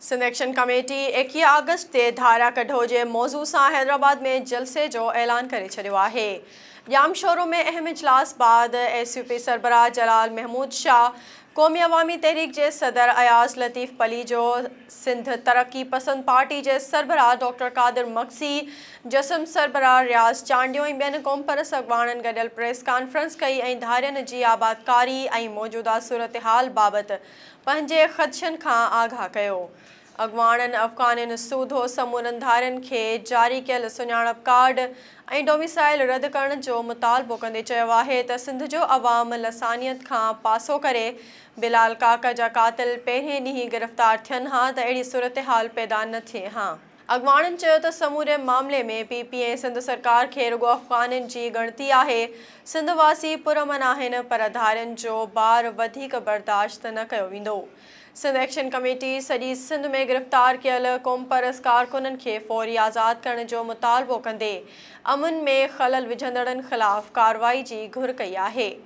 Sindh action committee 21 August تي ڌاريا ڪڍو جي موضوع سان حيدرآباد ۾ جلسي جو اعلان ڪري ڇڏيو آهي. ڄامشورو ۾ اهم اجلاس بعد ايس يو پي سربراهه جلال محمود شاهه، قومي عوامي تحريڪ جي صدر اياز لطيف پليجو، سنڌ ترقي پسند پارٽي جي سربراهه ڊاڪٽر قادر مگسي، جسم سربراهه رياض چانڊيو ۽ ٻين قومپرست اڳواڻن گڏيل پريس ڪانفرنس ڪئي ۽ ڌارين جي آبادڪاري ۽ موجوده صورتحال بابت پنهنجي خدشن کان آگاهه ڪيو. اڳواڻن افغانين سوڌو سمورن ڌارين کي جاري ڪيل سڃاڻپ ڪارڊ ۽ ڊوميسائل رد ڪرڻ جو مطالبو ڪندي چيو آهي ته سنڌ جو عوام لسانيت کان پاسو ڪري، بلال ڪاڪا جا قاتل پهرين ڏينهن گرفتار ٿين ها ته اهڙي صورتحال پيدا نه ٿئي ها. اڳواڻن چيو ته سموري معاملي ۾ پي پي ۽ سنڌ سرڪار کي رڳو افغانين جي ڳڻتي آهي، سنڌ واسي پرامن آهن پر ڌارين جو بار وڌيڪ برداشت نه ڪيو ويندو. سنڌ ايڪشن ڪميٽي سڄي سنڌ ۾ گرفتار ڪيل قومپرست ڪارڪنن کي فوري آزاد ڪرڻ جو مطالبو ڪندي امن ۾ خلل وجهندڙن خلاف ڪارروائي جي گهر ڪئي آهي.